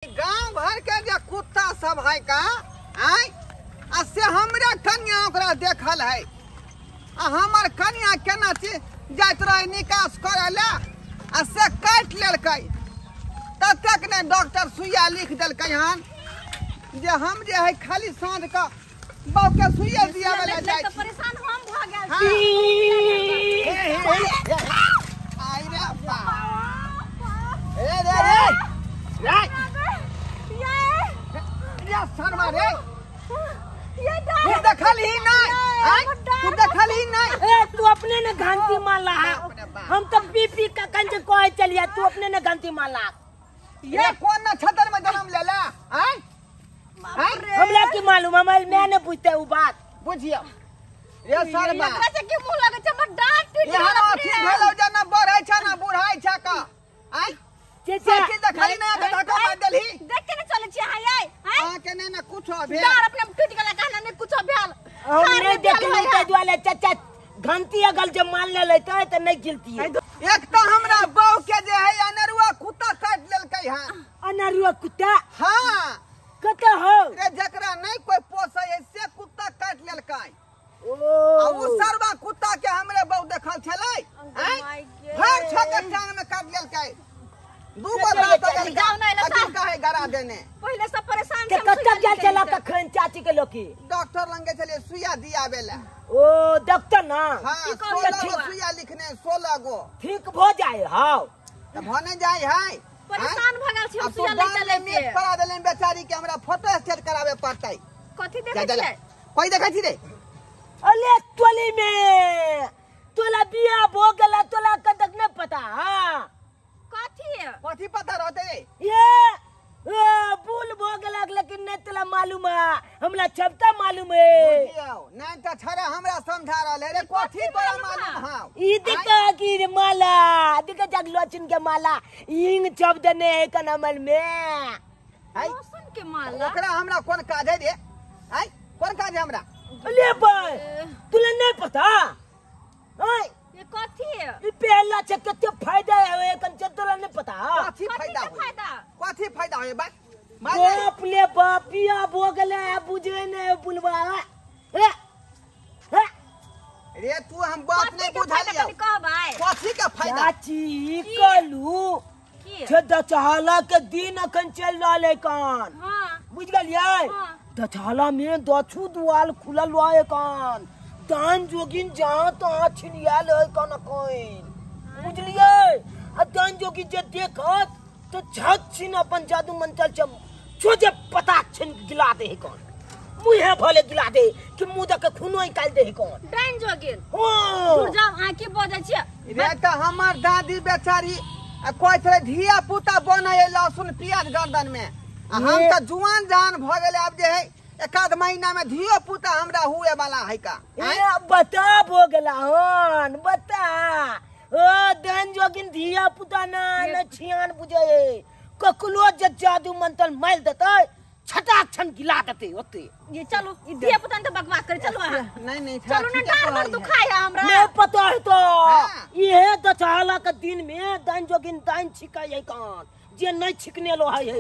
गांव भर के जे कुत्ता सब है का आय आ से हमरा कन्या ओकरा देखल है आ हमर कन्या केना छी जाइत रहे निकास करे ला आ से काटि लेलकै। ततेक ने डॉक्टर सुइया लिख देलकै हन जे हम जे है खाली साँझ के बहू के सुइया दियाबै ला जाइ छी। परेशान हम भऽ गेल छी। आई रे बा रे रे रे रे ये शर्मा रे ये तू देखल ही नहीं, तू देखल ही नहीं। ए तू अपने ने घंटी मारला है, हम तो पी पी का कंज कोई चलिया, तू अपने ने घंटी मारला। ये कौन ना छतर में जन्म लेला आय? हमरा की मालूम, हमारे मैं ने पूछते उ बात। बुझियो रे शर्मा एकरा से की मुंह लगे छै, हमर डांट टूट गेल। अथी भेलौ जे ना बढ़ै छै ना बुढ़ाई छै का आय? साइकिल देखली ना के धक्का मार देलही। देख के ने चलै छी हां आय हां के ने ना कुछो भेल। डार अपने टूट गेला कहना ने कुछो भेल। हम नहीं देखली त दुआले चाचा घंटी अगल जे मान ले लेते त नहीं गिलती। एक त हमरा बहू के जे है अनरुआ कुत्ता काट लेलकै हां। अनरुआ कुत्ता? हां कत हो रे, जकरा नहीं कोई पोसै है से कुत्ता काट लेलकै। ओ आ उ सरवा कुत्ता के हमरे बहू देखल छलै हैं, भर छक टांग में काट लेलकै। दू बार जाओ ना इला अखन काहे गरा देने पहिले सब परेशान के कत गेल छला कखन चाची के लोकी डॉक्टर लंगे छले सुइया दियाबे ला। ओ डॉक्टर ना हां 16 गो सुइया लिखने 16 गो ठीक भ जाए। हां त भ नै जाय है, परेशान भ गेल छी हम सुइया ले चले मीट करा देले बेचारी के, हमरा फोटो स्टेट कराबे पड़तै। कथि देखै छियै? कोई देखै छी रे? अले टोली में तोला बिया भ गेला, तोला कतक नै पता। हां कथि कथि पता रहते? ये भूल भ गेला लेकिन नहीं तोला मालूम है, हमरा छपता मालूम है। बुझियौ नहीं त छड़ा हमरा समझा रहल है रे, कथि तोरा मालूम है? ई देखा की रे माला देखा जग लोचन के माला इंग छप देने है कनमल में है लोचन के माला। ओकरा हमरा कोन काज है रे? आय कोन काज है हमरा? ले भाई तोला नहीं पता आय ये कथि है? ई पहला छै कते फायदा है कन तोला नहीं पता। कथि फायदा होय? कथि फायदा होय बा? बाप ले बाप बिया भ गेले बुझे ने बुलवा। ए ए रे तू हम बात नहीं बुझलियौ। कथि के फायदा? चाची कहलू छे दशहरा के दिन अखन चल रहल है कान। हां बुझ गेलियै? दशहरा में दछू दुआल खुलल रहे कान, दान जोगिन जहाँ तहाँ छिनियाल है कौन कोइन बुझलियै? आ दान जोगिन जे देखत तो झट छिन अपन जादू मंत्र चम छो जे पता छिन गिला दे है कौन, मुँहे भले गिला दे कि मुँह दे के खूनो निकाल दे है कौन डाइन जोगिन। हां दूर जाओ, आंखी बजै छियै रे। त हमर दादी बेचारी कहै छलै धिया पुता बनै है लहसुन प्याज गर्दन में, आ हम त जुआन जान भ गेलै, आब जे है एकाध महीना में धियो पुता हमरा हुए वाला है का। ए बता भो गेला हन बता। ओ दान जोगिन धिया पुता ना न छियान बुझे, ककलो जे जादू मंत्र मार देतै छटा क्षण गिला देतै ओते। ये चलो ई धिया पुता ने त बकवास करे, चलो अहाँ। नहीं नहीं चलो ना, डार बड़ दुखाय है हमरा। नहीं पता है तो इहे दशहरा के दिन में दान जोगिन दान छिकै है कान, जे नहीं छिकने लो है है।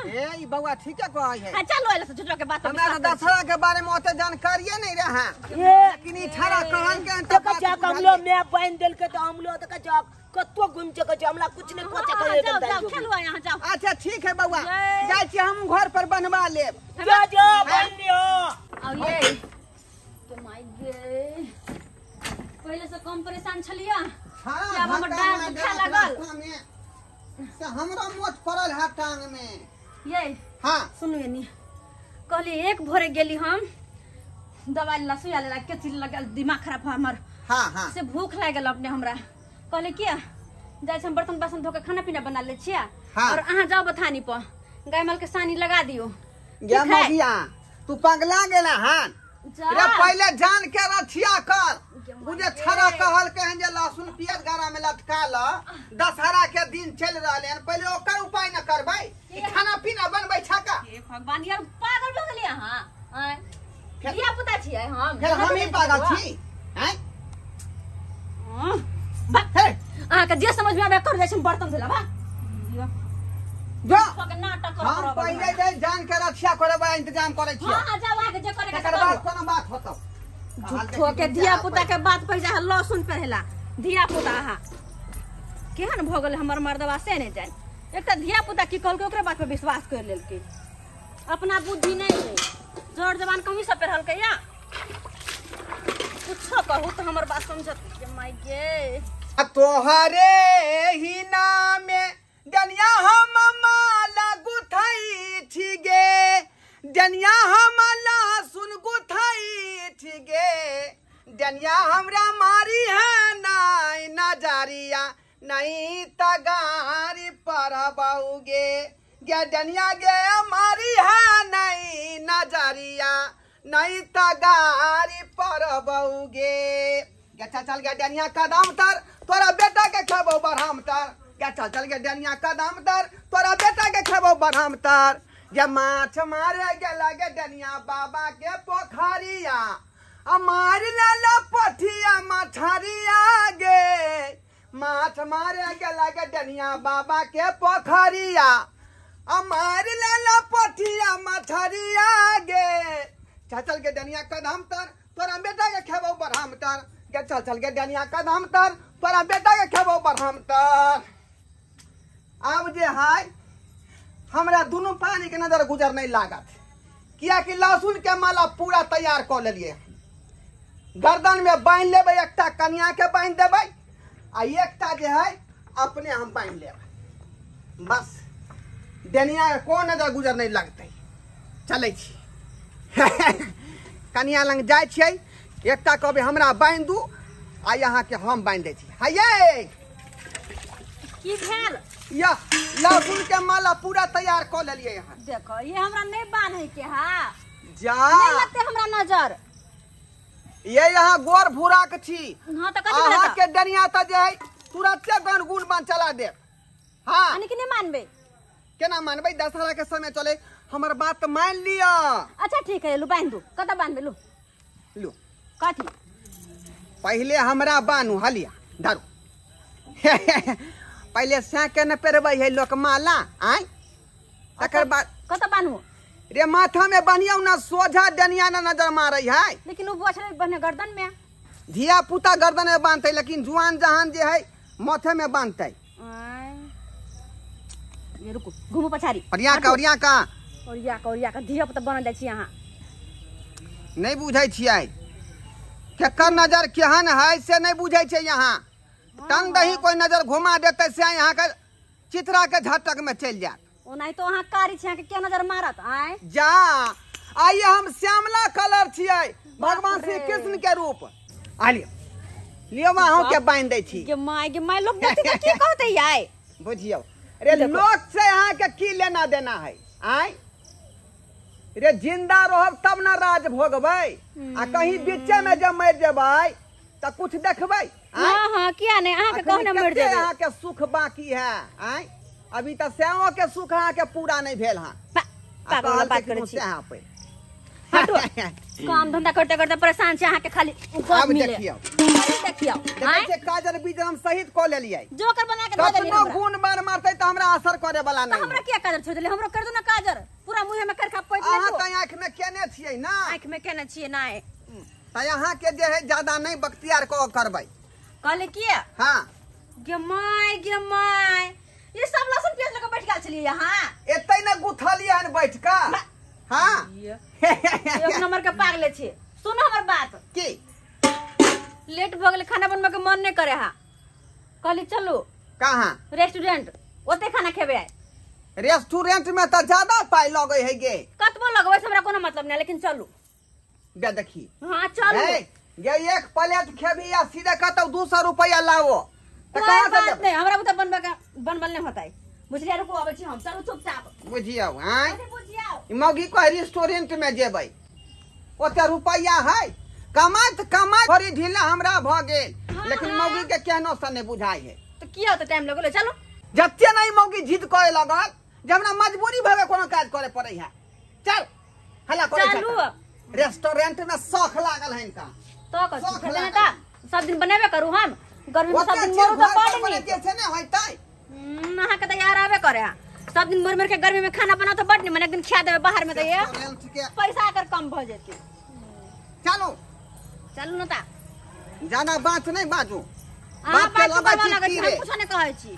ए ई बौआ ठीक है कहै है। हां चलो एला से झूठो के बात हमरा दशहरा के बारे में ओते जानकारीए नहीं रहा, लेकिन ई छड़ा कहल के त कचा हमलो मैं बांध देल के त हमलो त कचा कतो घुम के कचा हमरा कुछ नहीं पता करे। जाओ जाओ खेलवा यहां जाओ। अच्छा ठीक है बौआ, जाइ छी हम घर पर बनवा लेब। जा जा बन लियो। आओ ये के माई गे, पहिले से कम परेशान छलिया। हां आब हमर डांट दुखा लागल से हमरा मोच पड़ल है टांग में। ये हां सुनू एनी कहली एक भोरे गेली हम दवाई ला सुइया ला के चिल लगल, दिमाग खराब हमर। हां हां से भूख लागल अपने हमरा। कहली किया जाइ छी हम बर्तन बासन धो के खाना पीना बना ले छिया। हाँ। और अहाँ जाओ बथानी पर गाय माल के सानी लगा दियो। गे मगिया तू पगला गेला हां रे, पहले जान के रथिया कर। उ जे छड़ा कहल के हन जे लहसुन प्याज गरा में लटका ल, दशहरा के दिन चल रहले हन, पहले ओकर उपाय न करबै, खाना पीना बनबै छका। हे भगवान यार पागल भ गेलियै अहाँ? आय धिया पुता छियै हम, फेर हम ही पागल छी हैं? हां हे अहाँ के जे समझ में आबे कर जाइ छी, बर्तन धोला बा। जा के नाटक कर हम पहिले जे जान के रक्षा करे बा इंतजाम करे छी। हां जाओ आगे जे करे के एकर बाद कोनो बात होतो। झूठो के धिया पुता के बात पर जा लहसुन पहला धिया पुता हा केहन भ गेल हमर मर्दवा से नहीं जान। एकटा धिया पुता की कहलकै ओकरे बात पर विश्वास कर लेलकै, अपना बुद्धि नहीं है, जोर जबान कमी सब पहलकै या कुछो कहू तो हमर बात समझत के माय गे। तोहरे ही नामे डनिया हम माला गुथाई छी गे, डनिया हम लहसुन गुथाई छी गे, डनिया हमरा मारी है नाई नजरिया नहीं तगारी पढ़बौगे गे, डनिया गे मारी है नहीं नजरिया नहीं तगारी पढ़बौगे गे। चल चल गे डनिया कदम तर तोरा बेटा के खेबो बरहम तर गे, चल चल गे डनिया कदम तर तोरा बेटा के खेबो बरहम तर गे। माछ मारे गेला गे डनिया बाबा के पोखरिया आ मार लेला पठिया मछरिया गे, माछ मारे गेला गे डनिया बाबा के पोखरिया आ मार लेला पठिया मछरिया गे। चल चल गे डनिया कदम तर तोरा बेटा के खेबो बरहम तर गे, चल चल गे डनिया कदम तर तोरा बेटा के खेबो बरहम तर। आब जे है हमरा दुनू पानी के नजर गुजर नहीं लागत, कियाकि लहसुन के माला पूरा तैयार कऽ लेलियै। गर्दन में बान्हि लेबै, एकटा कनिया के बान्हि देबै आ एकटा जे है अपने हम बान्हि लेबै, बस डनिया के कोन नजर गुजर नहीं लगतै। चलै छी कनिया लग जाइ छियै, एकटा कहबै हमरा बान्हि दू आ यहाँ के हम बान्हि दै छी। हये की भेल? या लहसुन के माला पूरा तैयार कऽ लेलियै यहाँ। देखो ये हमरा नहीं बान्हे के हा, जा नहीं लगते हमरा नजर। ये यहाँ गोर भूरा के छी। हां त कथि अहाँ के डनिया त जे है तुरंते गनगुन बन चला देब। हां यानी कि नहीं मानबे? केना मानबै? दशहरा के समय चले, हमर बात मान लिया। अच्छा ठीक है लू बान्हि दू। कत बान्हबे? लू लू कथि पहिले हमरा बान्हू हलिया धरू। पहिले सैके न पेरबै है लोक माला आय, तकर बाद कत बान्हू रे? माथा में बान्हियौ ना, सोझा डनिया ना नजर मारै है। लेकिन उ बछड़े बन्हे गर्दन में, धिया पुता गर्दन में बांधते, लेकिन जुआन जहान जे है माथे में बांधते। ये रुको घूमो पछाड़ी ओरिया का ओरिया का ओरिया का ओरिया का धिया पुता बनल जाइ छी अहाँ। नहीं बुझै छियै केकर नजर केहन है से नहीं बुझै छै। यहाँ तन दही कोई नजर घुमा देते से यहाँ के चित्रा के झटक में चलि जात। ओनाहि तो अहाँ कारी छी, अहाँके के नजर मारत? आय जा आइए हम श्यामला कलर छियै, भगवान श्री कृष्ण के रूप। आ लियो लियो अहूँ के बान्हि दै छी। गे my गे my, लोग देखतै त की कहतै आय? बुझियौ रे लोक से अहाँ के की लेना देना है? आय रे जिंदा रहब तब ना राज भोगबै, आ कहीं बीचे में जब मरि जेबै त कुछ देखबै। हां हां किया नहीं, अहाँ के कहने मरि जेबै। अहाँ के सुख बाकी है आय, अभी त सेवो के सुख अहाँ के पूरा नहीं भेल। हां पागल बात करै छी अहाँ पे। हटो काम धंधा करते करते परेशान छी अहाँ के, खाली गप मिले। देखियौ देखियौ देखै छै काजर बीज हम सहित क लेलियै, जोकर बना के धऽ देलियै। कतनो गुण बार मारतै त हमरा असर करे वाला नहीं। हमरा किया काजर छोड़ देलियै? हमरो कर दो ना काजर, पूरा मुंह में करखा पैत ले। अहाँ त आंख में केने छियै ना? आंख में केने छियै ना, त यहाँ के जे है ज्यादा नहीं बख्तियार को करबै। कहले किया? हां गे my गे my, ये सब लहसुन प्याज लगा बैठ गेल छलियै यहाँ। एतै ने गुथलियै हन बैठ का। हां एक नंबर के पागले छी। सुनो हमर बात, की लेट भ गेल, खाना बनबै के मन नहीं करे हा। कहली चलू। कहाँ? रेस्टोरेंट, ओते खाना खेबे आइ। रेस्टोरेंट में त ज्यादा पाई लगै है गे। कतबो लगबै से हमरा कोनो मतलब नहीं, लेकिन चलू। बे देखी। हां चलू। गे एक प्लेट खेबी या सीधे कहतौ 200 रुपया लाओ। त कहाँ से देब? नहीं हमरा बुता बनबै के बनबल नहीं होतै बुझलियै। रुकू आबै छी हम, चलू चुपचाप। बुझियौ आँय बुझियौ मौगी को रेस्टोरेंट में जेबै, ओते रुपया है कमाइत कमाइत थोड़ी ढीला हमरा भ गेल। हाँ, लेकिन हाँ। मौगी के केहनो से नहीं बुझाइ है। तो किया होते टाइम लगल? चलो जते नहीं मौगी जिद करे लगल जे हमरा मजबूरी भवे कोनो काज करे पड़ै है। चल हल्ला करे चलू। रेस्टोरेंट में शौख लागल है इनका। तो कथी सब दिन बनेबे करू हम? गर्मी में सब दिन मरू त बड़ नीक से नै होतै। अहाँ के त यार आबे करे। सब दिन मर मर के गर्मी में खाना बनाओ तो बड निमन, एक दिन खिया देबे बाहर में त ये पैसा अगर कम भ जेतै। चलू चलू न ता जाना बात नहीं बाजू। बात के लगै छी हम कुछो नै कहै छी।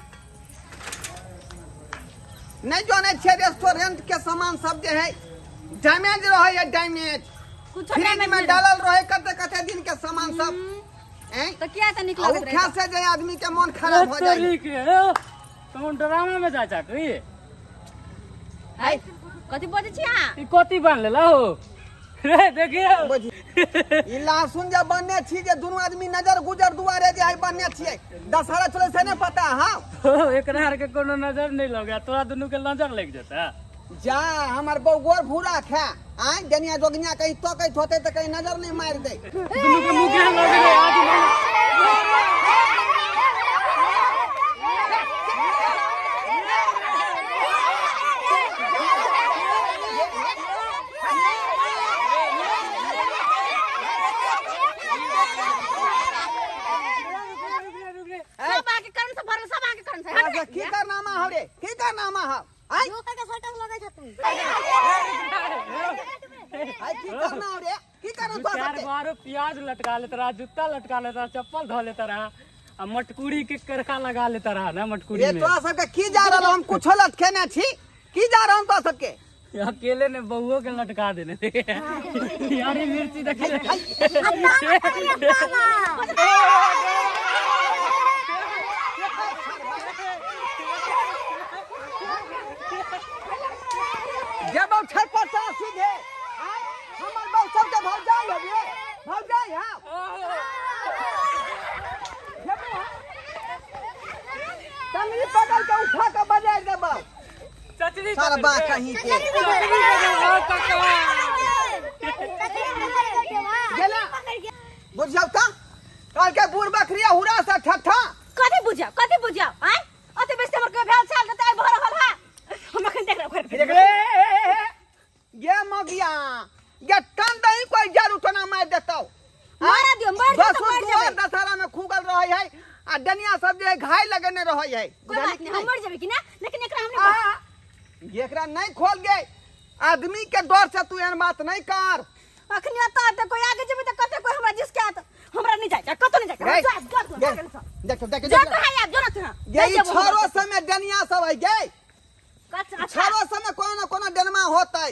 नहीं जाने छे रेस्टोरेंट के सामान सब जे है डैमेज रहे है, डैमेज कुछ फ्रिज में डालल रहे कते कते दिन के सामान सब हैं तो किया त निकल रहे। खा से जे आदमी के मन खराब हो जाए। तुम ड्रामा में जा जा की है कथि बजै छी अहाँ? ई कथि बन लेला हो रे देखियो ई लहसुन जे बनने छी जे दुनू आदमी नजर गुजर दुआरे जे है बनने छियै दशहरा चले से नहीं पता। हां एकरा आर के कोनो नजर नहीं लगे, तोरा दुनू के नजर लग जेता। जा हमर बौगोर भूरा खा आय जनिया जोगनिया कहीं तो कहीं होते त कहीं नजर नहीं मार दे। दुनू के मुंह के लगे रे आज सब आके करण से भरल, सब आके करण से। हट की करनामा हो रे, की करनामा हो? आई जो के सर्कस लगै छ तू। आई की करना हो रे, की करना तो चार बार प्याज लटका लेता रहा, जूता लटका लेता रहा, चप्पल धो लेता रहा आ मटकुरी के करखा लगा लेता रहा ना मटकुरी में। ये तो सब के की जा रहल हम कुछो लटकेने छी, की जा रहल तो सबके अकेले ने बहुओं के लटका देने थे। यारी मिर्ची देखी जब छठ पर सीधे हमर बहु सबके भौजाई हबे, भौजाई हां तंगरी पकड़ के उठा के बजाय देबौ। चचरी सारा बा कहीं के गेला बुझाउ त काल के बूढ़ बकरिया हुरा से ठट्ठा कथि बुझाउ, कथि बुझाउ? आय अते बेसी हमर के भेल छल त आइ भर रहल हा। हम अखन देख रहल देख रे ये मगिया ये टन दही कोई जड़ उठना मार देतौ। मारा दियो, मार दियो त मर जेबै। दशहरा में खुगल रहै है आ डनिया सब जे घाय लगने रहै है। कोई बात नहीं, हम मर जेबै कि ना, लेकिन एकरा हमने एकरा नहीं खोल गए आदमी के डर से तू एहन बात नहीं कर। अखनी आता त कोई आगे जेबै त कते कोई हमरा जिसके आत हमरा नहीं जाय, कतो नहीं जाय। जा जा देखो देखो जा कहां आब जो ना तू। ये छोरो सब में डनिया सब है गए, छोरो सब में कोनो ना कोनो डनमा होतै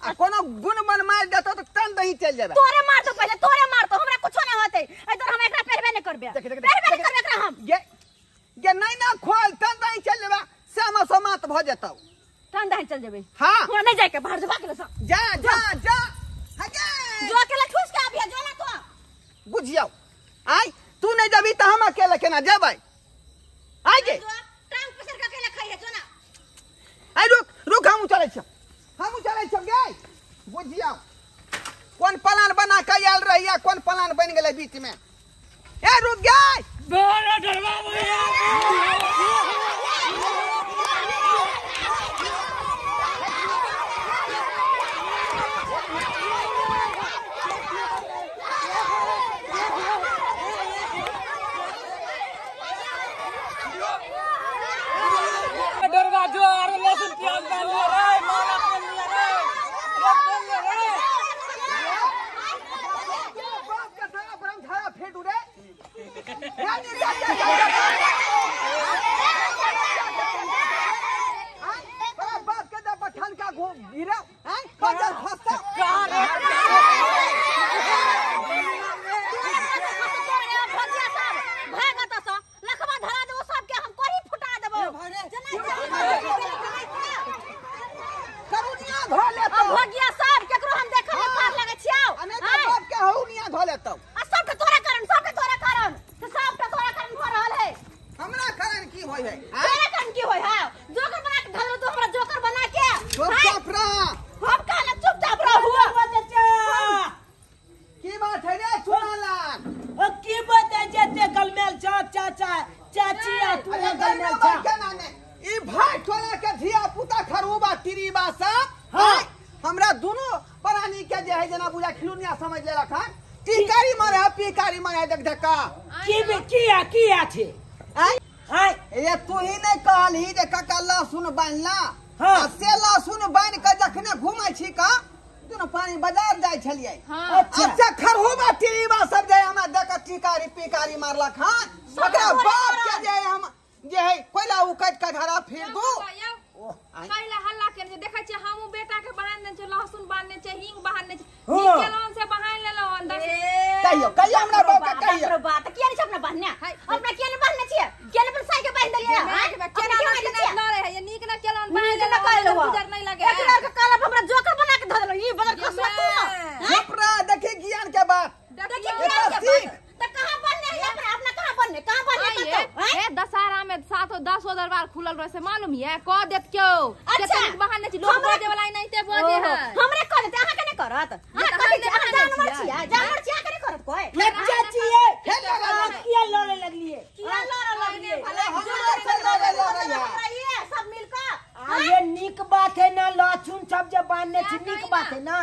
आ कोनो गुण मन मार देतौ त तन दही चल जेबै। तोरे मार दो पहिले, तोरे मार दो, हमरा कुछो नहीं होतै। ए तोर हम एकरा पहरबे नहीं करबे, पहरबे नहीं करबे एकरा हम। ये नहीं ना खोल तन दही चल जेबै, श्यामा समात भ जेतौ। तन दही चल जेबै। हां हमरा नहीं जाय के, बाहर जबा के जा जा जा हगे जो अकेला ठूस के आबिया जो ना तो बुझियौ। आय तू नहीं जबी त हम अकेला केना जेबै? आय गे टांग पसर के अकेला खाइए जो ना। आय रुक रुक, हम चलै छी, हम चलै छी गे। बुझियौ कोन प्लान बना के आयल रहिया, कोन प्लान बन गेलै बीच में। ए रुक गे बड़ा डरवा भैया। डरवा जो अरे लहसुन प्याज डाल लिया रे, माला पेन लिया रे, रे पेन लिया रे। बाप का सारा ब्रह्म छाया फेट उड़े। बाप के दे पठान का घो गिरा हैं खजल फंसता भगिया सब केकरो हम देखल में पार लगे छियौ। अने त बाप के हौनिया धो लेतौ आ सब के तोरा कारण, सब के तोरा कारण, तो सब के तोरा कारण भ रहल है। हमरा कारण की होय है? तोरा कारण की होय है? जोकर बना के धरल तू हमरा, जोकर बना के चुपचाप रह। हम कहले चुपचाप रहू। चाचा की बात है रे चुनालाल? ओ की बात है जेते गलमेल छा चाचा चाची आ तू गलमेल छा केना ने ई भाई टोला के धिया पुता खरूबा तिरीबा सब। हां हमरा दोनों प्राणी के जे है जना बुझा खिलुनिया समझ लेलक हन। टीकारी मारे है, पीकारी मारे है, देख धक्का की बे किया किया छे आय हाय ये तू ही नहीं कहलही जे काका लहसुन बान्हला। हाँ। आ से लहसुन बान्हि के जखने घुमै छी का दुनू पानी बाजार जाइ छलियै। हाँ। अच्छा। अच्छा खरहुबा टीबा सब जे हमरा देख के टिकारी पिकारी मारलक हन। ओकरा बाप के जे हम जे है कोयला उकट के घरा फिर दू। कैला हल्ला के जे देखै छियै हमहूँ बेटा के बान्हि देने छियै, लहसुन बान्हने छियै, हींग बान्हने छियै, हाँ। नीक केलहुँ से बान्हि लेलहुँ अंदर से। कहियो कहियो हमरा बाप के कहियो। बाप रे बाप, किया नहीं छै अपना बान्हने? अपना किया नहीं बान्हने छियै? किया नहीं अपन साई के बान्हि देलियै? माय के अपना केना किया बान्हने बान्हने छियै? न रहे, ये नीक न केलहुँ बान्हि नीक न लेलहुँ, केलहुँ। गुजर नहीं लगे। एक बेर के काला हमरा जोकर बना के धऽ देलहुँ, ई बदल खसुआ तू। माय। चुप रह, देखी ज्ञान के बात। देखी एतऽ ज्ञान के सीख। बात। तऽ कहाँ बान्हने है अपना? अपना कहाँ बान्हने? कहाँ बान्हने कतौ? ए दशहरा में सातो दसो दरबार खुलल रहे से मालूम ये कह देत क्यों? अच्छा। केते नीक बहाने छी, लोक हमरा- बजे वाला नहीं ते बजे ओहो, है। हमरे कह देते, अहाँ के नहीं करत। अहाँ तऽ कथी हम छी? अहाँ नहि जानवर छियै। छियै, जानवर छियै, अहाँ के नहीं करत कोइ? ये चाची ये फेर लड़ऽ आप लगलै। किया लड़े लगलिए? किया लड़ऽ लगलियै? भला हमरे से लड़ऽ लगलै। हमरा ये सब मिलकऽ आ ये नीक बात है ना, लहसुन सब जे बान्हने छी नीक बात है ना।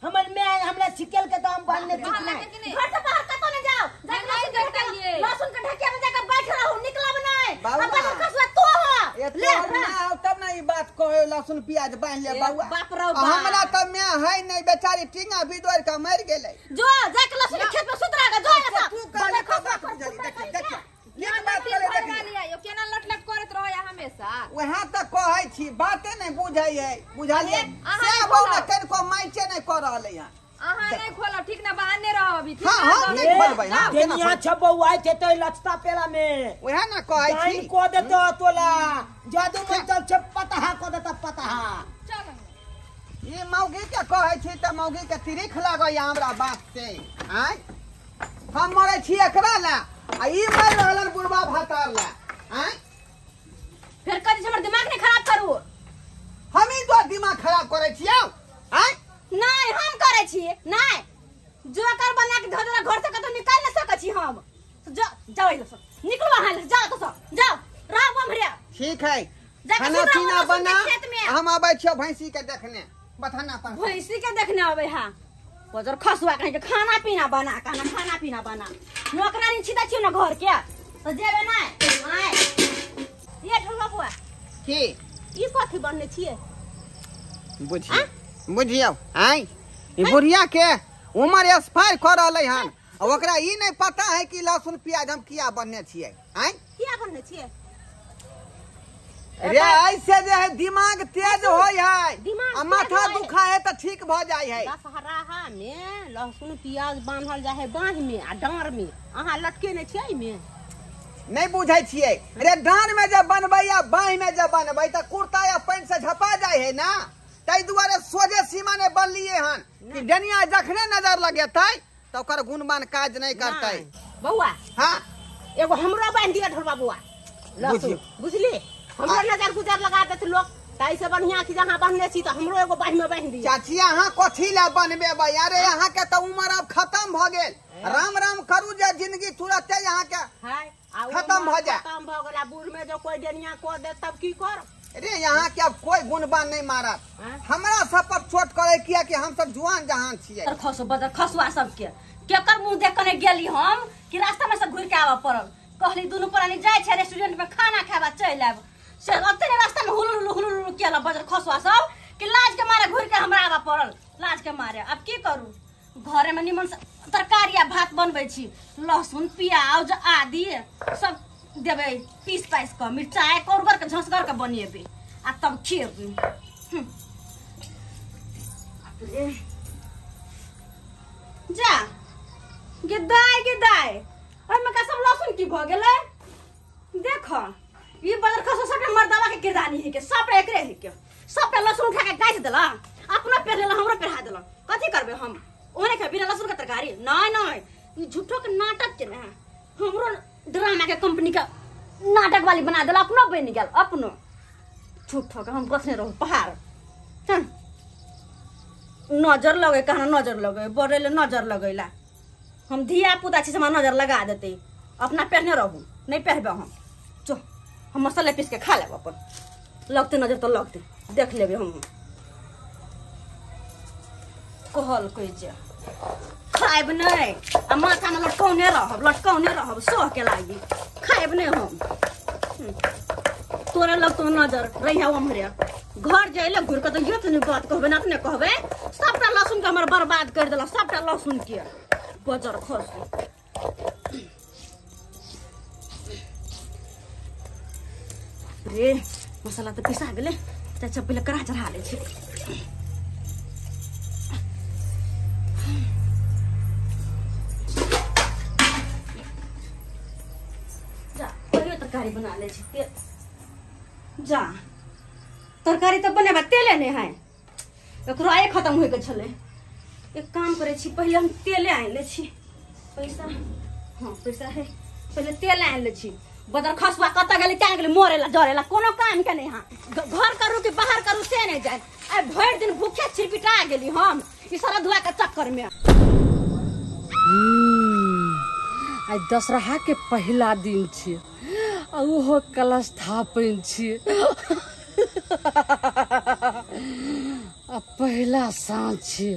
हमर my हमरा सिकेल के तो हम बान्हने छी बान्हने कि कि नहि? घर से बाहर कतौ नहीं जाओ। जाके नहीं लहसुन के देखलियै। लहसुन के ढकिया में जाके बैठ रहू, निकलब नहीं। बाबा। अब बस खसुआ तो हो। ये ले, तोहर हाँ। My हो तब ना ई बात कहे लहसुन प्याज बान्हि ले ए, बउआ। बाप रौ आ बाप। हमरा तऽ my है नहीं बेचारी टींगा बिदोर के मरि गेलै। जो जाके लहसुन के खेत में सुत रह जो ऐसा। तू कहले बदल खसुआ बात बुझली, खसुआ देखी खसुआ देखी नीक बात करे देखी। यो केना लट लट करैत रहै हमेशा। वएह तऽ कहै छी, बाते नहि बुझै है, बुझलियै? अहाँ से नहि बौआ खोलब। कनिको माइचे नहि कऽ रहलै हन। अहाँ नहीं खोलब, ठीक ना बहाने रहो अभी, ठीक हाँ, ना? हम नहीं खोलबै, हाँ, केना देनिया खोलबै? छ बउआ छै तो लचता पेला में। वएह ने कहै दाइन छी। को देतो तोला जादू मंत्र छ पतहा को देता पतहा। चल। ई मौगी के कहै छी तऽ मौगी के तिरिख लगैया हमरा बात से। आँय हम मरै छी एकरा लए आ ई मरि रहलन बुढ़बा भातार लए। आँय फेर कहै छी हमर दिमाग नहीं खराब करू। हमही तो दिमाग खराब करै छियौ। आँय नहीं हम करै छी नहीं, जोकर बना के धऽ देलक घर से कतौ निकालि नहीं सकै छी हम। जो जाओ इधर से, निकलो अहाँ इधर से, जाओ तो सब जाओ, रहो उम्हरे। ठीक है, जाके खाना सुत रहू पीना लहसुन के बना, खेत में। हम आबै छियौ भैंसी के देखने बथाना पर। भैंसी के देखने आबै हा बजर खसुआ कहीं के खाना पीना बना, खाना खाना पीना बना। नौकरानी छिदा छियौ ना घर के तो जेबे नहीं। आय ये ठुलवा बुआ की ई कथी बनने छियै? बुझियौ बुझियौ। आँय ई बुढ़िया के उमर एक्सपायर कऽ रहलै हन आ ओकरा ई नहि पता है कि लहसुन प्याज हम किया बनने छियै। आँय किया बनने छियै? रे ऐसे जे है दिमाग तेज होय है दिमाग आ माथा तेज होय। दुखा है तऽ ठीक भऽ जाइ है। दशहरा में लहसुन प्याज बान्हल जाइ है बाँहि में आ डाँर में, अहाँ लटके नहि छियै एहिमे? नहि बुझै छियै रे, डाँर में जब बनबै आ बाँहि में जब बनबै तऽ कुर्ता या पैंट से झपा जाइ है ना, ताहि दुआरे सोझे सीमा नहि बनलियै हन कि डनिया जखने नजर लगेतै तऽ ओकर गुणवान काज नहि करतै। बौआ हाँ एगो हमरो बान्हि दिअ ढोलबा बौआ लहसुन, बुझली? हमरो नजर गुजर लगा देत लोक, ताहि से बढ़िया कि जहाँ बान्हने छी तऽ हमरो एगो बाँहि में बान्हि दिअ। चाची अहाँ कथी लए बनबेबै? अरे अहाँ के तऽ उमर आब खत्म भऽ गेल, राम राम करू जे जिंदगी तुरते अहाँ के हाय, आ खत्म भऽ जाए। खत्म भऽ गेल। आ बूढ़ में जो कोई डनिया कऽ देत तब की कर? रे यहाँ के अब कोई गुणवान नहीं मारत, हाँ? हमरा सब पर चोट करे किया कि हम सब जुआन जहान छियै। खसु बदर खसुआ सबके केकर मुंह देख के गेली हम कि रास्ता में से घुर के आबऽ पड़ल। कहली दुनू प्राणी जाइ छै रेस्टोरेंट में खाना खाबा चलि आयब, से ओते ने रास्ता में हुलुल हुलुल केला बजर खसुआ सब कि लाज के मारे घुर के हमरा आबऽ पड़ल, लाज के मारे। अब की करू, घरे में निमन से तरकारी आ भात बनबै छी, लहसुन प्याज आदि सब देबै पीस पाइस कऽ, मिरचाइ कौरगर के झसगर के बनेबै आ तब खेबै। जा गे दाइ गे दाइ, ओहिमे का सब लहसुन की भऽ गेलै? देख ई बदर खसो सबटा मर्दावा के किरदानी है के, सबटा एकरे है के, सबटा लहसुन उठा के गाछ देला, अपना पेर लेला हमरो पेरहा देला। कथी करबै हम? ओने के बिना लहसुन के तरकारी नहीं नहीं, ई झूठो के नाटक के ना हमरो ड्रामा के कंपनी के नाटक वाली बना देला, अपनो बनि गेल अपनो झूठो के। हम बसने रहू पहाड़। हाँ। नजर लगे कहना नजर लगे बड़े नजर लगैला, हम धिया पुता छी से हमरा नजर लगा देते। अपना पहने रहू नहीं पहनबे हम, चो हम मसाला पीस के खा लेब अपन, लगते नजर तो लगते देख लेबे हम। कहल कोई जे खायब नहीं आ माथा में लटकौने रहब, लटकौने रहब सह के लागी, खायब नहीं हम। तोरा लग तो नजर रहिया उम्हरे घर जाइले घुर के तो यो तनी बात कहबे ना तने कहबे सबटा लहसुन के हमर बर्बाद कर देला सबटा लहसुन के बजर खस रे मसाला तो पिसा गेले चाचा पहिले कड़ा चढ़ा ले छी जा पहिले तरकारी बना ले छी जा तरकारी तो बनेबा तेले नहीं है एकरो आए खत्म होय के छले एक काम करे छी पहिले हम तेले आनि ले छी पैसा हां पैसा है पहिले तेल आनि ले छी बदर खसुआ कत गेलै क्या गेलै मरेला जरेला कोनो काम के नहीं हां घर करू कि बाहर करू से नहीं जाए आ भरि दिन भूखे छिरपिटा गेली हम ई सारा धुआ के चक्कर में। आइ दशहरा के पहिला दिन छी आ ओहो कलश थापन छी आ पहिला साँझ छी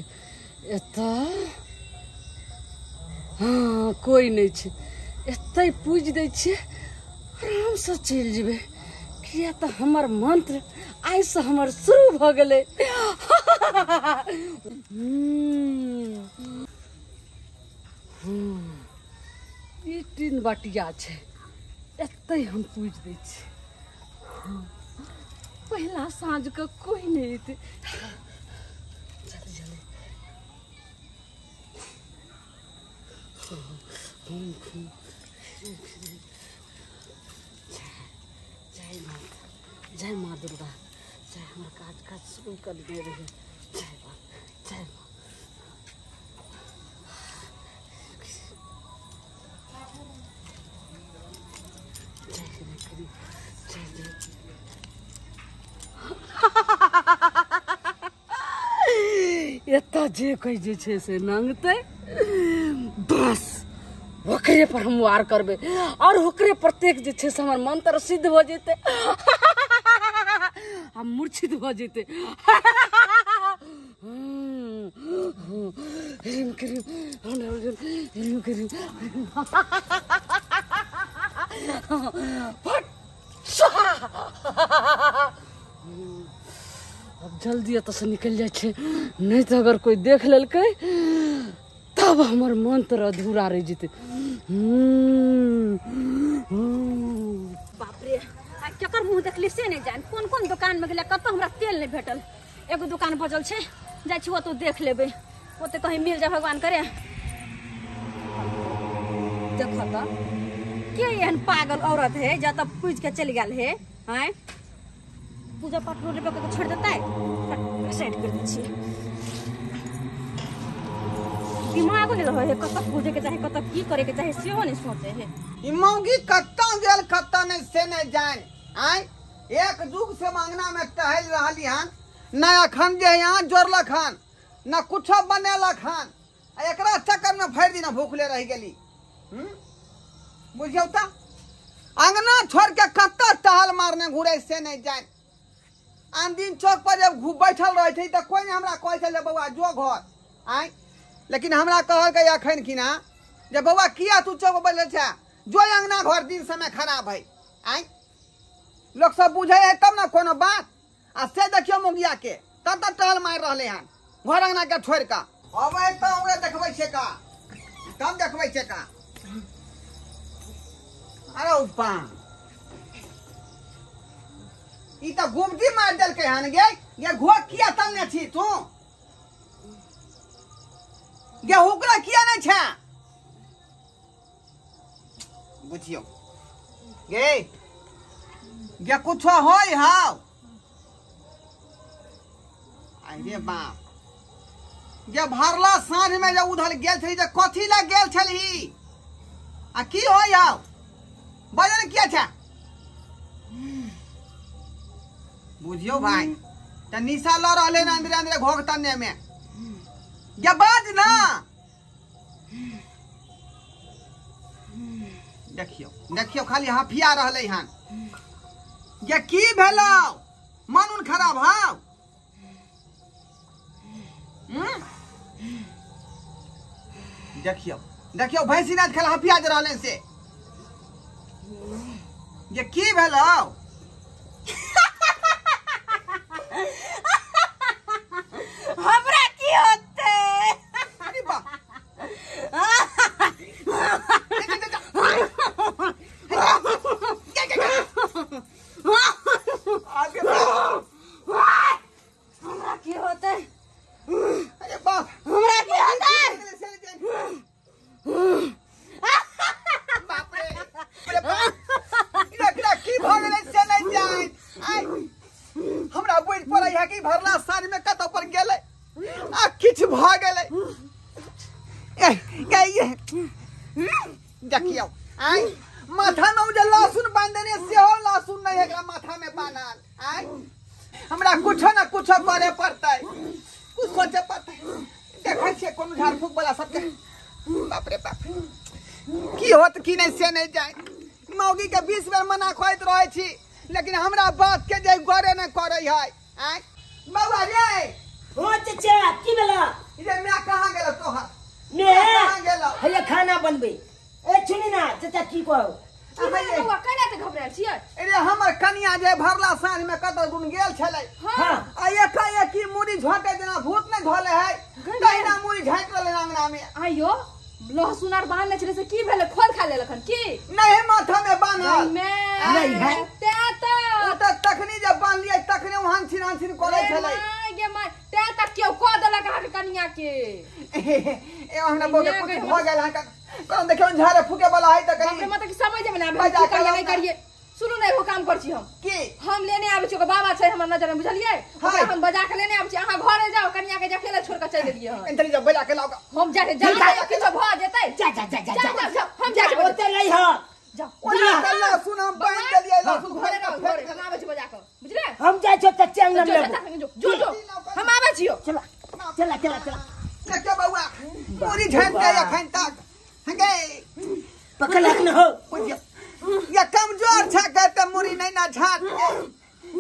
एतऽ हाँ कोई नहीं छै एतै पूजि दै छियै आरामसँ चलि जेबै किया तऽ हमर मंत्र आइसँ हमर शुरू भऽ गेलै। ई तीन बटिया छै एतै हम पूजि दै छियै पहिला साँझके कोई नहीं एतै। जल्दी जल्दी जय माँ जय माँ दुर्गा जय हमर काज काज शुरू कर दे रहे जय माँ जय माँ। जय जय एतऽ जे कोई जे छै से नंगतै बस ओकरे पर हम वार करबै और ओकरे प्रत्येक जे छै से हमर मंत्र सिद्ध भऽ जेतै आ मूर्छित भऽ जेतै। ह्रीम क्रीम ह्रीम क्रीम फट अब जल्दी एतऽसँ निकलि जाइ छै नहीं तऽ अगर कोई देख लेलकै तब हमर मंत्र अधूरा रहि जेतै। बाप रे आ केकर मुँह देखली से नहीं जान कोन कोन दुकान में गेलै कतऽ हमरा तेल नहीं भेटल एगो दुकान बचल छै जाइ छी ओतऽ देख लेबै ओतऽ कहीं मिल जाए भगवान करे। देख तऽ के एहन पागल औरत है जतऽ पूज के चलि गेल है आँय पूजा पाठ रोड पर छोड़ देतै साइड कर दै छियै दिमाग नहीं रहे है कतऽ पूजे के चाहे कतऽ की करे के चाहे सेहो नहीं सोचे है। ई मौगी कतऽ गेल कतऽ नहीं से नहीं जान आय एक जुग से मांगना में टहल रहली हन न अखन जे यहाँ जोड़लक हन न कुछो बनेलक हन आ एकरा चक्कर में भरि दिन भूखले रहि गेली। बुझियौ तऽ अंगना छोड़ के कतऽ टहल मारने घुरे से नहीं जान। आन दिन चौक पर जब बैठल रहै छै तऽ कोई नहीं हमरा कहै छलै बौआ जो घर आय लेकिन हमरा कहलकै अखन कि ना जे बौआ किया तू चौक पर बैठल छै जो अंगना घर दिन समय खराब है आय लोक सब बुझै है तब ने कोनो बात आ से देखियौ मुगिया के कतऽ टहल मारि रहलै हन घर अंगना के छोड़ि कऽ अबै तऽ ओकरे देखबै छै का तब देखबै छै का। अरे उपा ई तऽ गुमती मारि देलकै हन गे ये घोक किया तलने छी तू गे हुकरा किया नहीं छै बुझियौ गे गे कुछो होय हाव अरे बाप गे भरला साँझ में जे उधर गेल छली जे कथी लए गेल छलही आ की होय हाव बजल किया छै बुझियौ भाई तऽ निशा लऽ रहलै ने अंदरे अंदरे घोघ तन्ने में गे बाज ना। देखियौ देखियौ खाली हफिया रहलै हन गे की भेलौ मन उन खराब हौ। देखियौ देखियौ भैंसी नाथ खाली हफिया जे रहलै से ये की भेलौ? हमरा की होते? अरे बा हमरा की होते? अरे बाप, हमरा की होते? बाप रे, अरे बाप, एकरा की भ गेलै से नहि जान। आइ हमरा बुझि पड़ै है कि भरला साँझ में कतौ पर गेलै आ किछु भ गेलै। ए देखियौ, आइ माथा में जे लहसुन बांधने सेहो लहसुन नहीं एकरा माथा में बान्हल। आइ हमरा कुछो न कुछो करे पड़तै, कुछ सोचे पड़तै। देखै छियै कोनो झाड़ फूक वाला सबके। बाप रे बाप, की होत की नहीं से नहीं जाए। मौगी के 20 बेर मना करैत रहै छी, लेकिन हमरा बात के जे गौरे नहीं करै है। आइ बौआ रे, हो चचा की भेला? रे मैं कहाँ गेल तोहर? ने कहाँ गेल? हैया खाना बनबे। ए सुनी ना चचा की कहू? बौआ केना ते घबरायल छियै? अरे हमर कनिया जे भरला साँझ में कतौ गुन गेल छलै। हां, आ एकाएकी मुड़ी झोंके जेना भूत नहीं धोले है तहिना मुड़ी झाँकि रहलै अंगना में। आइयो लहसुन आर बान्हने छलै से की भेलै? खोल खा लेलखन की? नहीं माथा में बान्हल नहीं है। ते ओ त तखनी जब बान्हलियै तखने वहां छिन छिन करै छलै। माय गे my, ते त केओ कह देलक अहाँके कनिया के। ए हमरा बौआ कुछ भ गेल है कोन देखियौ झाड़े फूके वाला है त कनी मतलब कि समझ जेबै ना की करियै नहीं करियै। सुनू ने एगो काम कर छी हम। की? हम लेने आबै छी, ओकर बाबा छै हमर नजर में, बुझलियै? ओकरा हम बजा के लेने आबै छी। अहाँ घरे जाओ, कनिया के अकेले छोड़ के चलि गेलियै हन। एंतरी जा बजा के लाओ। हम जा जा किछो भ जेतै। जा जा जा जा जा, हम जा ओते नहीं ह। जा ओना लहसुन हम बांध देलियै, लहसुन घरे रहो, घरे हम आबै छी बजा के, बुझलियै? हम जाइ छी चचा अंगना में। जो जो जो, हम आबै छियो। चला चला चला चला। देखियौ बौआ पूरी झाँकि के अखन तक हंगे पकड़ न हो। या कमजोर छ के मुड़ी नहीं ना झाँक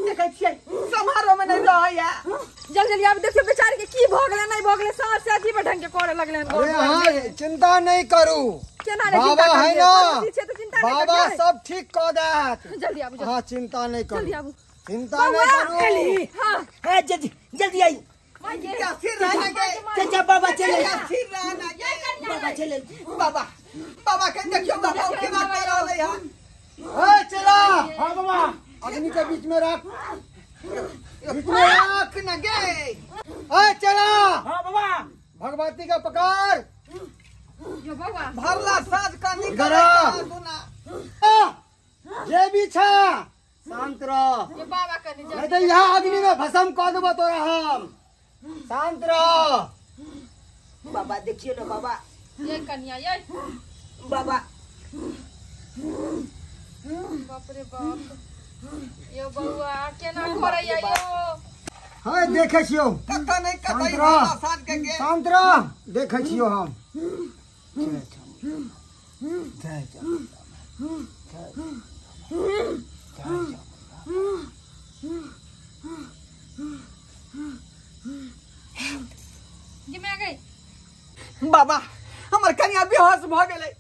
देखै छियै समारोह में नहीं रहैया। जल्दी जल्दी आब देखियौ बेचारी के की भ गेलै नहीं भ गेलै, साँझ से अजीब ढंग के करे लगलै हन। अरे हां, चिंता नहीं करू। केना रे चिंता बाबा है ना, चिंता नहीं बाबा सब ठीक क देत। जल्दी आबू। हां, चिंता नहीं करू, जल्दी आबू, चिंता नहीं करू। हां हां, जल्दी जल्दी आई। क्या फिर रहना के चचा बाबा चले, फिर रहना बाबा चले। बाबा बाबा के देखियौ बाबा केना कर रहलै हन। ए चला, हां बाबा आदमी के बीच में रख, बीच में रख न गे। ए चला, हां बाबा भगवती का पकड़। यो बाबा भरला साँझ का निकल दुना जे भी छा शांत रह। ये बाबा कनी जा, नहीं तो यहाँ अग्नि में भस्म कर देबो तोरा हम। शांत रह बाबा, देखियो ना बाबा। ये कन्या ये बाबा, बाप रे बाप, यो बउआ केना करैया यो? हां देखै छियौ कत नहीं कत भरला साँझ के गेल। शांत रह, देखै छियौ हम। जय जय जी मैं आ गई। बाबा हमर कनिया बेहोश भ गेलै,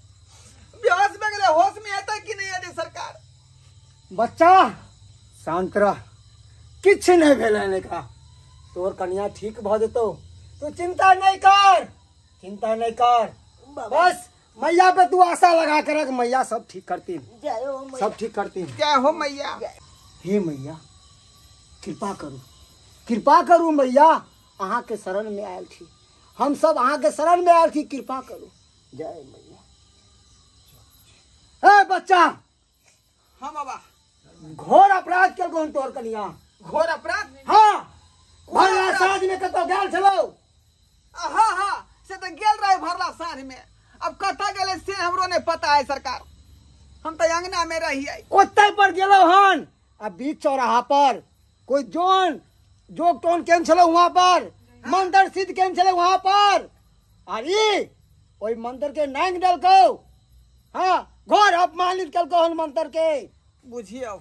बेहोश भ गेलै, होश में एतै कि नहीं एतै सरकार? बच्चा शांत रह, किछु नहीं भेलै एकरा। तोर कनिया ठीक भ जेतौ, तू चिंता नहीं कर, चिंता नहीं कर। बस मैया पे तू आशा लगा के रख, मैया सब ठीक करती, सब ठीक करती। जय हो मैया। हे मैया कृपा करू, कृपा करू मैया, अहाँ के शरण में आयल छी हम सब, अहाँ के शरण में आयल छी, कृपा करू। जय मैया। हे बच्चा। हाँ बाबा। घोर अपराध केलको हन तोहर कनिया। घोर अपराध? हाँ, भरला साँझ में कतौ गेल छलौ? हाँ हाँ, से तो गेल रहे भरला साँझ में, अब कतऽ गेलै से हमरो नहीं पता है सरकार। हम तो अंगना में रहियै। ओतै पर गेलौ हन आ बीच चौराहा पर कोई जोन जोग टोन केन छलौ वहां पर, मंदिर सिद्ध केन छलौ वहां पर, आ ई ओहि मंदिर के नांग देलकौ। हाँ, घोर अपमानित केलकौ हन मंदिर के। बुझियौ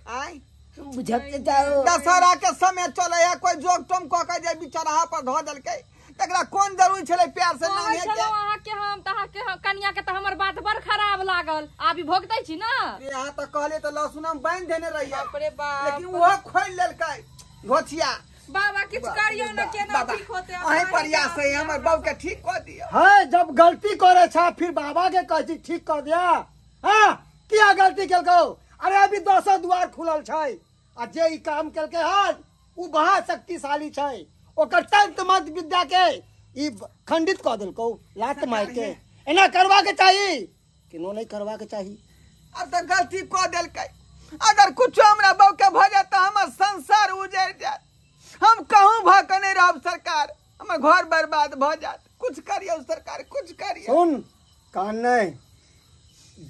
आय बुझते जाओ। दशहरा के समय चले है, कोई जोग टोम कह के जे बिचौराहा पर धऽ देलकै तकरा कोन जरूरी छलै प्यार से नाम हे चलो अहाँ के हम त अहाँ के कनिया के त हमर बात बड़ खराब लागल आबी भोगतै छी ना। यहाँ त कहले त लहसुन हम बांध देने रहिए बाप रे बाप, लेकिन वो खोल लेलकै घोचिया। बाबा किछ करियो ना केना ठीक होते, अहीं प्रयास है हमर बाबू के ठीक क दियो। हां जब गलती करे छा फिर बाबा के कहै छी ठीक कर दिया। हां किया गलती केलको? अरे अभी दोसर द्वार खुलल छै आ जे ई काम केलकै हन उ बड़ा शक्तिशाली छै, ओकर तंत्र मंत्र विद्या के ई खंडित क देलको लात मार के। एना करवा के चाही किनो नहीं करवा के चाही। अब त गलती क देलकै, अगर कुछ हमरा बाबू के भ जात त हमर संसार उजड़ जात, हम कहूं भ के नहीं रहब सरकार, हमर घर बर्बाद भ जात। कुछ करियो सरकार, कुछ करियो। सुन कान नहीं,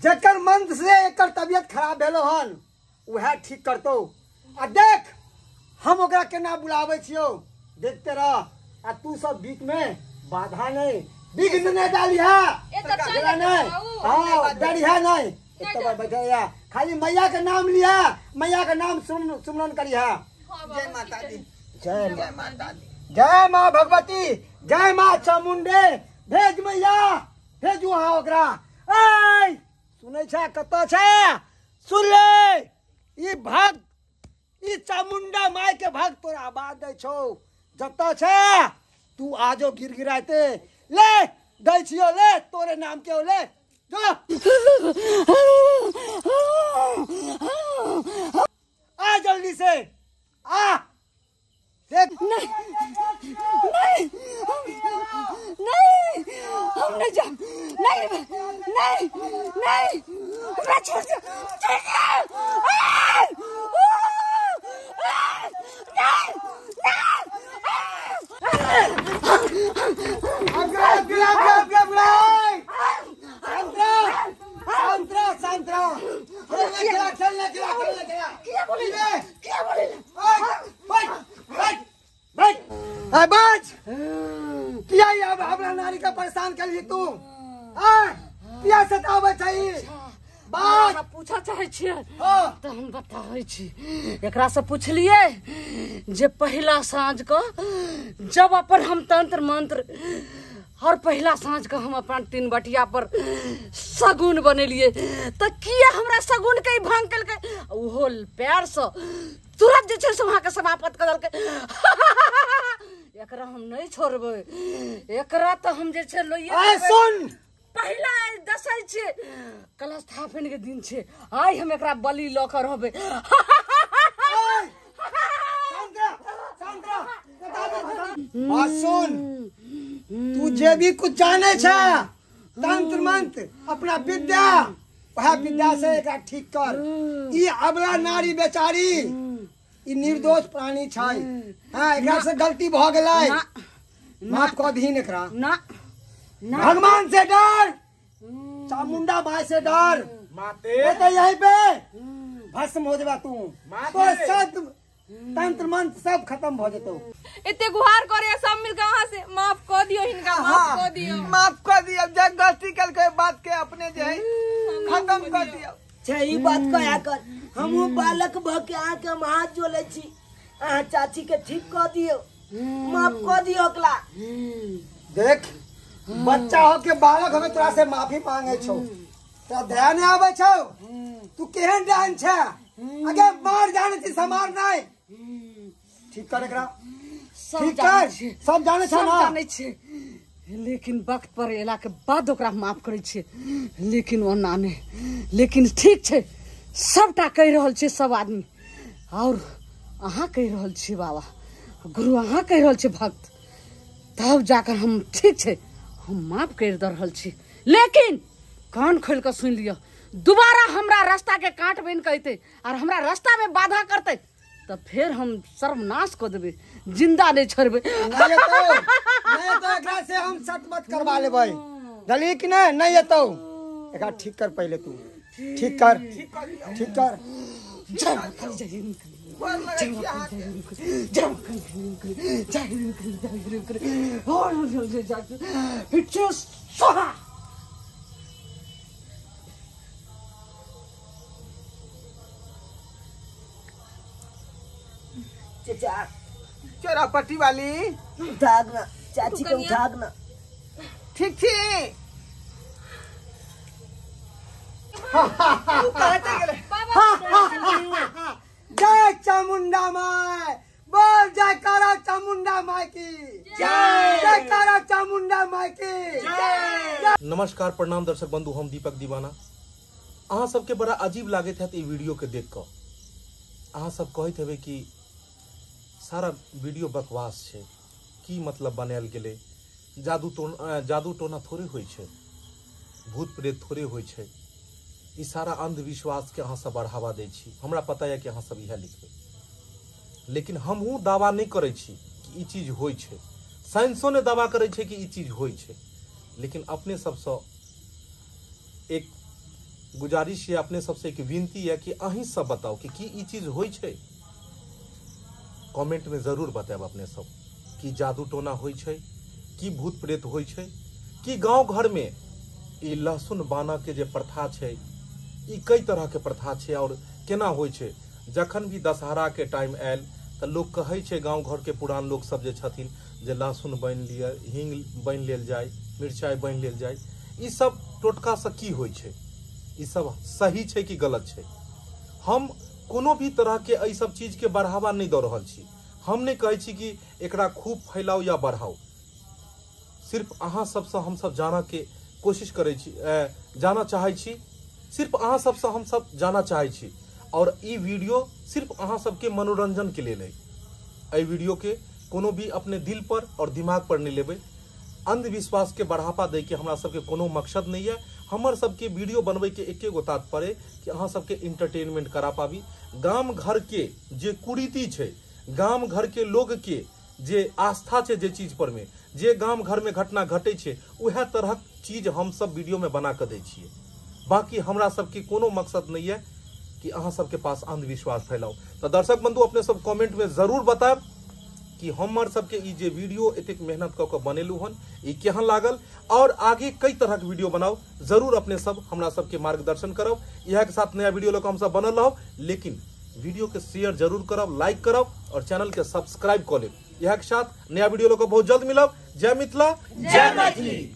जकर मंत्र से एकर तबियत खराब भेलो हन उहे ठीक करतो। आ देख हम ओकरा केना बुलाबै छियो, देखते रह। आ तू सब बीच में बाधा नहीं, विघ्न नहीं डालिहा, नहीं हाँ डरिहा नहीं, एक बैठा खाली मैया के नाम लिया, मैया के नाम सुमरन करिहा। जय माता दी, जय माता दी, जय माँ भगवती, जय माँ चामुंडे। भेज मैया, भेजू अहाँ ओकरा। ऐ सुनै छै कतऽ छै? सुन ले, ई भक्त, ई चामुंडा माय के भक्त तोरा आवाज दै छौ, जतऽ छै तू आजो गिरगिराइते ले दै छियौ, ले तोरे नाम के ले जो आ जल्दी से आ। देख नहीं नहीं नहीं हम नहीं जा, नहीं नहीं नहीं हमरा छोड़ दे, छोड़ दे। किया नारी का परेशान कर तू? किया सताबै छै? बात पूछा चाहे छियै तऽ हम बताबै छी। एकरा से पुछलियै जे पहिला साँझ के जब अपन हम तंत्र मंत्र और पहिला साँझ के हम अपन तीन बटिया पर सगुन बनेलियै तऽ किया हमरा सगुन के भंग केलकै? ओहो पैर से तुरंत जे छै से वहाँ के समाप्त कऽ देलकै। एकरा हम नहीं छोड़बै, एकरा तऽ हम जे छै लोइए। सुन, पहिला दसै छै कलश स्थापन के दिन छै, आइ हम एकरा बलि लऽ कऽ रहबै। सुन, तू जे भी कुछ जाने छै तंत्र मंत्र अपना विद्या, वह विद्या से एकरा ठीक कर। ई अबला नारी बेचारी ई निर्दोष प्राणी छै, हाँ एकरा से गलती भ गेलै, माफ कऽ दहीन एकरा। ना भगवान से डर, चामुंडा माय से डर, माते तो यहीं पे भस्म हो जेबा तू, तो सब तंत्र मंत्र सब खत्म भ जेतौ। एते गुहार करे सब मिल के वहां से माफ कऽ दियो हिनका, माफ कऽ दियो, माफ कऽ दियो। जे गलती केलकै बात के अपने जे है खत्म कऽ दियो। छै ई बात कया कर, हमहूँ बालक भ के अहाँ के हम हाथ जोड़ै छी, अहाँ चाची के ठीक कऽ दियो, माफ कऽ दियो ओकरा। देख बच्चा हो के बालक हमें तोरा से माफी मांगे छौ, तोरा दया नहीं आबै छौ? तू केहन डान छै? अगे मार जाने छी समार नहीं। ठीक कर एकरा, ठीक कर, सब जाने छै ना? जाने छै, लेकिन वक्त पर एला के बाद ओकरा माफ करै छियै, लेकिन ओना नहि। लेकिन ठीक छै, सबटा कहि रहल छियै सब आदमी, और अहाँ कहि रहल छी बाबा गुरु, अहाँ कहि रहल छी भक्त, तब जाकर हम ठीक छै हम माफ करि दऽ रहल छी। लेकिन कान खोलि कऽ सुनि लिअ, दोबारा हमरा रास्ता के काँट बनि कऽ अयतै और हमरा रास्ता में बाधा करतै तऽ फेर हम सर्वनाश कऽ देबै, जिंदा नहि छोड़बै। नहीं एतौ एकरा से हम सतमत करवा लेबै, जानली कि नहीं? नहीं एतौ, एकरा ठीक कर पहले, तू ठीक कर, ठीक कर। जय माँ काली, जय हिंद, जय माँ काली, जय माँ काली, जय हिंद, जय हिंद, जय सोहा। चचा चोरापट्टी वाली दाग ना चाची के उठाग ना। ठीक छी तू कहते गेले। जय चामुंडा माय, बोल जयकारा चामुंडा माय की जय, जयकारा चामुंडा माय की जय। नमस्कार प्रणाम दर्शक बंधु, हम दीपक दीवाना। अहाँ सबके बड़ा अजीब लागैत हैत ई वीडियो के देख कऽ। अहाँ सब कहैत हेबै कि सारा वीडियो बकवास छै, की मतलब बनायल गेलै, जादू टोना थोड़े होइ छै, भूत प्रेत थोड़े होइ छै, ई सारा अंधविश्वास के अहाँ सब बढ़ावा दै छी। हमरा पता यऽ कि अहाँ सब इएह लिखबै, लेकिन हमहूँ दावा नहि करै छी कि ई चीज होइ छै, साइंसो नहि दावा करै छै कि ई चीज होइ छै, लेकिन अपने सबसँ एक गुजारिश यऽ, अपने सबसँ एक विनती यऽ कि अहीं सब बताउ कि की ई चीज होइ छै। कमेंट में जरूर बतायब अपने सब कि जादू टोना होइ छै, कि भूत प्रेत होइ छै, कि गाँव घर में ई लहसुन बाना के जे प्रथा छै, ई कई तरह के प्रथा छै और केना होइ छै। जखन भी दशहरा के टाइम आयल तऽ लोक कहै छै, गाँव घर के पुरान लोक सब जे छथिन, जे लहसुन बान्हि लिअ, हींग बान्हि लेल जाय, मिरचाइ बान्हि लेल जाय। ई सब टोटका से की होइ छै, ई सब सही छै कि गलत छै? हम कोनो भी तरह के एहि सब चीज के बढ़ावा नहि दऽ रहल छी। हम नहि कहै छी कि एकरा खूब फैलाउ या बढ़ाउ, सिर्फ अहाँ सबसँ हमसब जानऽ के कोशिश करै छी, जानऽ चाहै छी, सिर्फ अहाँ सबसँ हमसब जानऽ चाहै छी। और ई वीडियो सिर्फ अहाँ सबके मनोरंजन के लेल है। एहि वीडियो के कोनो भी अपने दिल पर और दिमाग पर नहीं लेबै। अंधविश्वास के बढ़ावा दै के हमरा सबके कोनो मकसद नहीं है। हमर सबके वीडियो बनबै के एके गो तात्पर्य कि अहाँ सबके इंटरटेनमेंट करा पाबी। गाम घर के जे कुरीति छै, गाम घर के लोग के जे आस्था छै जे चीज पर में, जे गाम घर में घटना घटै छै, उएह तरहक चीज हम सब वीडियो में बना कऽ दै छियै। बाकी हमरा सबके कोनो मकसद नहीं है कि अहाँ सबके पास अंधविश्वास फैलाओ। तो दर्शक बंधु अपने सब कमेंट में जरूर बतायब कि हमर सबके ई जे वीडियो एतेक मेहनत कऽ कऽ बनेलहुँ हन, ई केहन लागल, और आगे कई तरह के वीडियो बनाओ। जरूर अपने सब हमरा सबके मार्गदर्शन करब। इएह के साथ नया वीडियो लऽ कऽ हमसब बनल रहब, लेकिन वीडियो के शेयर जरूर करब, लाइक करब और चैनल के सब्सक्राइब कऽ लेब। इएह के साथ नया वीडियो लऽ कऽ बहुत जल्द मिलब। जय मिथिला, जय मैथिली।